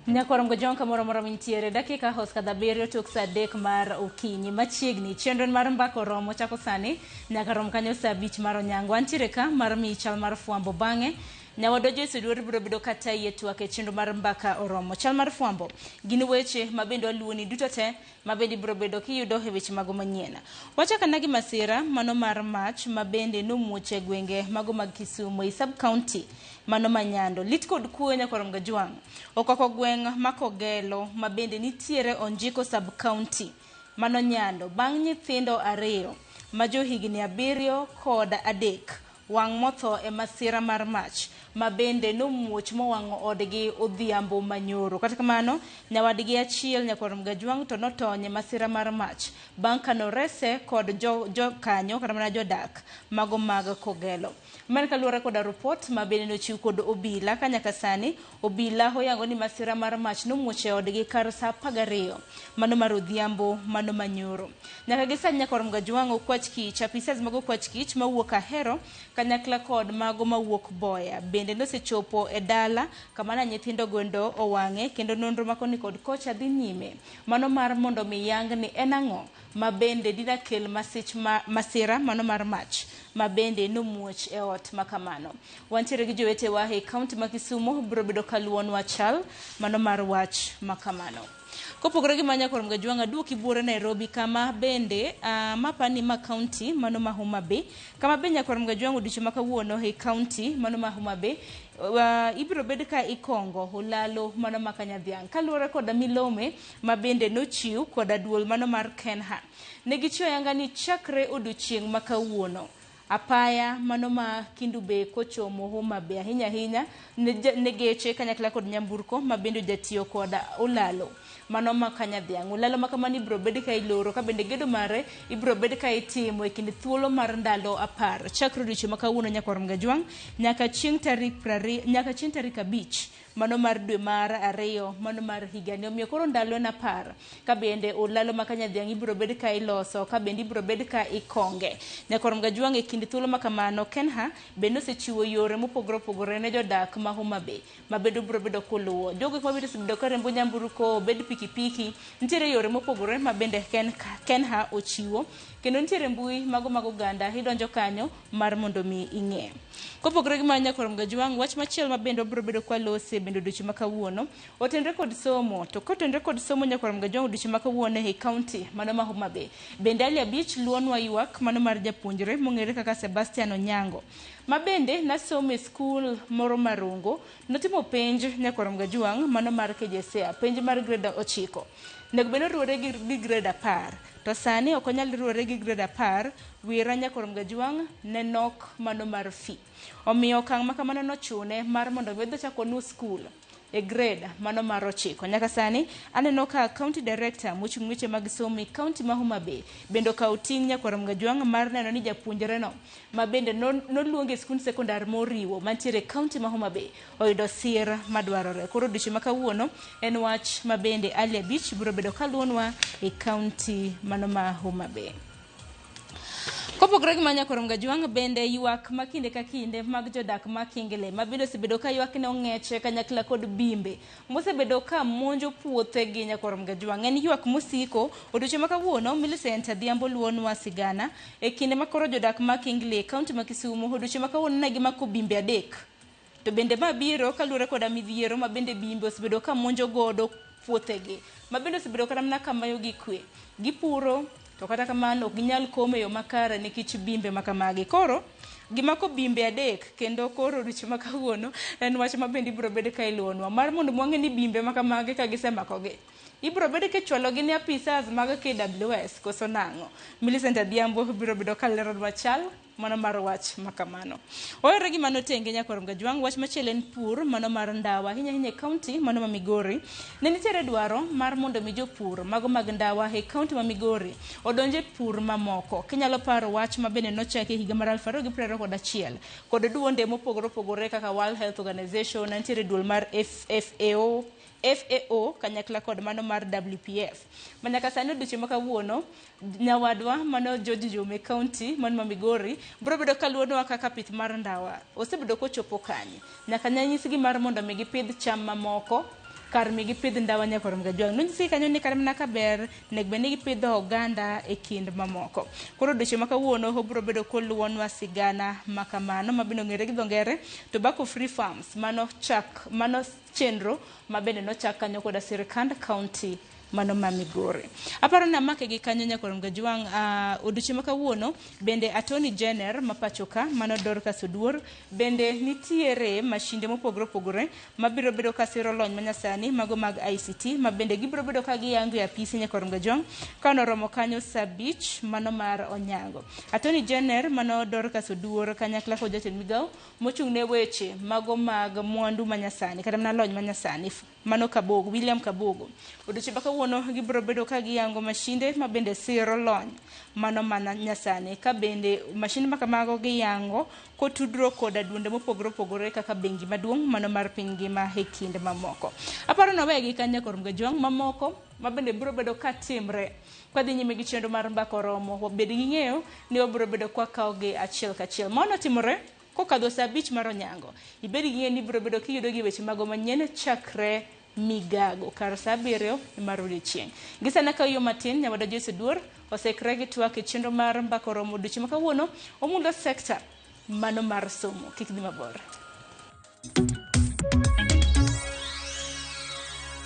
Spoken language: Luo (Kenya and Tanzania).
Nyakwar Mgojong kamoro amora mintiere dakika osekadho 7 tok saa 3 mar okinyi machiegni chenro mar mbaka oromo chako sani nyaka rom kanyo saa 5 mar onyango. Antiere ka mar miyi chal mar fwambo bang'e nyawadwa Joyce Oduor biro bedo ka tayi e twak e chenro mar mbaka oromo. Chal mar fwambo gin weche ma bende waluwoni duto te ma bende ibiro bedo kiyudo e weche mago manyien. Wachakana gi masira mano mar mach ma bende nomuoch e gwenge mago mag Kisumu ei sub county mano ma Nyando. Lit kod kuoyo nyakwar Mgajwang' okwako gweng' ma Kogelo ma bende nitiere Onjiko sub county mano Nyando bang' nyithindo 2 ma johigni 7 kod 3 wang' motho e masira mar mach ma bende nomuoch mowang'o odgi odhiambo manyoro. Kata kamano, nyawadgi achiel nyakwar Mgajwang' to notony e masira mar mach bang' ka norese kod jokanyo kata mana jodak mago mag Kogelo. Mano kaluwore koda ripot ma bende nochiw kod obila ka nyaka sani obila oyango ni masira mar mach nomuoch e odgi kar saa 12 mano mar odhiambo mano manyoro. Nyaka gi sani nyakwar Mgajwang' okwach kich, apisas mag okwach kich mawuok Ahero kanyakla kod mago mawuok Boya bende nosechopo e dala kama na nyithindo gondo owang'e kendo nonro makoni kod kocha dhi nyime mano mar mondo mi yang ni en ang'o ma bende dina kel masich masira mano mar mach ma bende nomuoch e ot makamano. Wantiere gi jowetewa e kaunti ma Kisumu biro bedo kaluwonwa chal mano mar wach makamano. Kopogore gi manya kor Mgajwang' aduoki buore Nairobi kama bende mapani ma kaunti mano ma Homa Bay kama be nyakwar Mgajwang' odiochieng' ma kawuono e kaunti mano ma Homa Bay ibiro bed ka ikongo olalo mano ma Kanyadhiang' kaluwore koda milome ma bende nochiw koda duol mano mar Kenha. Ne gichiwo ayanga ni chakre odiochieng' ma kawuono apaya mano ma Kendu Bay kochomo Homa Bay ahinya ahinya ne geche kanyakla kod nyamburko ma bende jatiyo kod olalo mano ma Kanyadhiang'. Olalo ma kamano ibiro bed ka iloro ka bende gedo mare ibiro bed ka itimo e kind thuolo mar ndalo 10 chakre odiochieng' ma kawuono nyakwar Mgajwang' nyaka chieng' tarik 20 nyaka chieng' tarik 5 mano mar dwe mar 2 mano mar higani. Omiyo koro ndalo en 10 ka bende olalo ma Kanyadhiang' ibiro bed ka iloso ka bende ibiro bed ka ikonge. Nyakwar Mgajwang' e kind thuolo ma kamano Kenha bende osechiwo yore mopogore opogore ne jodak ma Homa Bay ma bende obiro bedo koluwo. Jogo ma bende osebedo ka riembo nyamburko, obed pikipiki, nitiere yore mopogore ma bende Kenha ochiwo kendo nitiere mbui mago mag oganda idonjo kanyo mar mondo mi ing'e. Kopogore gi mano nyakwar Mgajwang' wach machielo ma bende wabiro bedo kwalose bende odiochieng' ma kawuono otenre kod somo. To kotenre kod somo nyakwar Mgajwang' odiochieng' ma kawuono e kaunti mano ma Homa Bay bende Ali Abich luonwa ywak mano mar japuonjre mong'ere kaka Sebastian Onyango ma bende nasomo e skul moro Marongo notimo penj nyakwar Mgajwang' mano mar KJSEA penj mar grade 9 onego bed ni oriwore gi grade 10 to sani ok onyal riwore gi grade 10 wira nyakwar Mgajwang' ne nok mano mar fee. Omiyo okang' ma kamano nochune mar mondo mi odhi ochak onuo skul e grade mano mar 9. Nyaka sani aneno ka county director mochung' weche mag somo e county ma Homa Bay bende okawo ting' nyakwar Mgajwang' mar neno ni japuonjre no ma bende noluongi e skund sekondar moriwo mantiere e county ma Homa Bay oyudo sir madwarore. Koro odiochieng' ma kawuono en wach ma bende Ali Abich biro bedo kaluonwa e county mano ma Homa Bay. Kopogore gi mano nyakwar Mgajwang' bende ywak ma kinde ka kinde mag jodak ma Kingle ma bende osebedo ka ywak ne ong'eche kanyakla kod bimbe mosebedo ka monjo puothe gi nyakwar Mgajwang' en ywak mosiko. Odiochieng' ma kawuono Millicent Adhiambo luonwa sigana e kinde ma koro jodak ma Kingle e kaunti ma Kisumu odiochieng' ma kawuono ne gimako bimbe 3. To bende ma biro kaluwore koda midhiero ma bende bimbe osebedo ka monjo godo puothegi ma bende osebedo kata mana ka mayogi kwe. Gipuro to kata kamano ok ginyal komo e yo makare nikech bimbe ma kamagi. Koro gimako bimbe 3 kendo koro odiochieng' ma kawuono en wach ma bende ibiro bed ka iluwonwa mar mondo wang'e ni bimbe ma kamagi ka gisemakogi ibiro bed kichwalogi ne apisas mag KWS koso nang'o. Millicent Adhiambo biro bedo ka leronwa chal mano mar wach makamano. Oyore gi mano tenge nyakwar Mgajwang' wach machielo en pur mano mar ndawa ahinya ahinya e kaunti mano ma Migori. Ne nitiere dwaro mar mondo mi jopur mago mag ndawa e kaunti ma Migori odonje pur mamoko. Kinyalo paro wach ma bende nochaki e higa mar 2021 kod duonde mopogore opogore kaka World Health Organization, nitiere duol mar FAO kanyakla kod mano mar WPF. Ma nyaka sani odiochieng' ma kawuono nyawadwa mano George Njume County mano ma Migori biro bedo kaluonwa kaka pith mar ndawa osebedo kochopo kanye. Nyaka nyanyisgi mar mondo mi gipidh cham mamoko Kar mi gipidh ndawa nyaka Gajwang'. Nonyisi kanyo ni kata mana ka ber nego bed ni gipidho oganda e kind mamoko. Koro odiochieng' ma kawuono obiro bedo koluwonwa sigana ma kamano ma bende ong'ere gi dho ngere Tobacco Free Farms mano chak mano chenro ma bende nochak kanyo koda sirkand county mano ma Migori. Aparo ni amake gi kanyo nyakwar Gajwang' odiochieng' ma kawuono bende Attorney General ma pacho ka mano Dorcas Oduor bende nitiere mashinde mopogore opogore mabiro bedo ka siro lony manyasani mago mag ICT ma bende gibiro bedo ka giyango e apisi nyakwar Gajwang' ka noromo kanyo saa abich mano mar onyango. Attorney General mano Dorcas Oduor kanyakla kod jatend migawo mochung' ne weche mago mag mwandu manyasani kata mana lony manyasani mano Kabogo, William Kabogo. Odiochieng' ma kawuono gibiro bedo ka giyango mashinde ma bende siro lony mano mana nyasani ka bende mashinde ma kamago giyango kotudruok koda duonde mopogore opogore kaka bengi maduong' mano mar piny ngima e kind mamoko. Aparo ni wawegi kanyo nyakwar Gajwang' mamoko ma bende biro bedo ka timre kwadhi nyime gi chenro mar mbaka oromo wabed gi ng'eyo ni wabiro bedo kwakawogi achiel kachiel. Mano timore kokadho saa abich mar onyango. Ibed gi ng'eyo ni ibiro bedo kiyudo gi weche mago manyien chakre migago kar saa abiriyo mar odiochieng'. Gi sani akawo yo matin nyawadwa Joyce Oduor osekre gi twak e chenro mar mbaka oromo odiochieng' ma kawuono omulo sekta mano mar somo. Kik dhi mabor.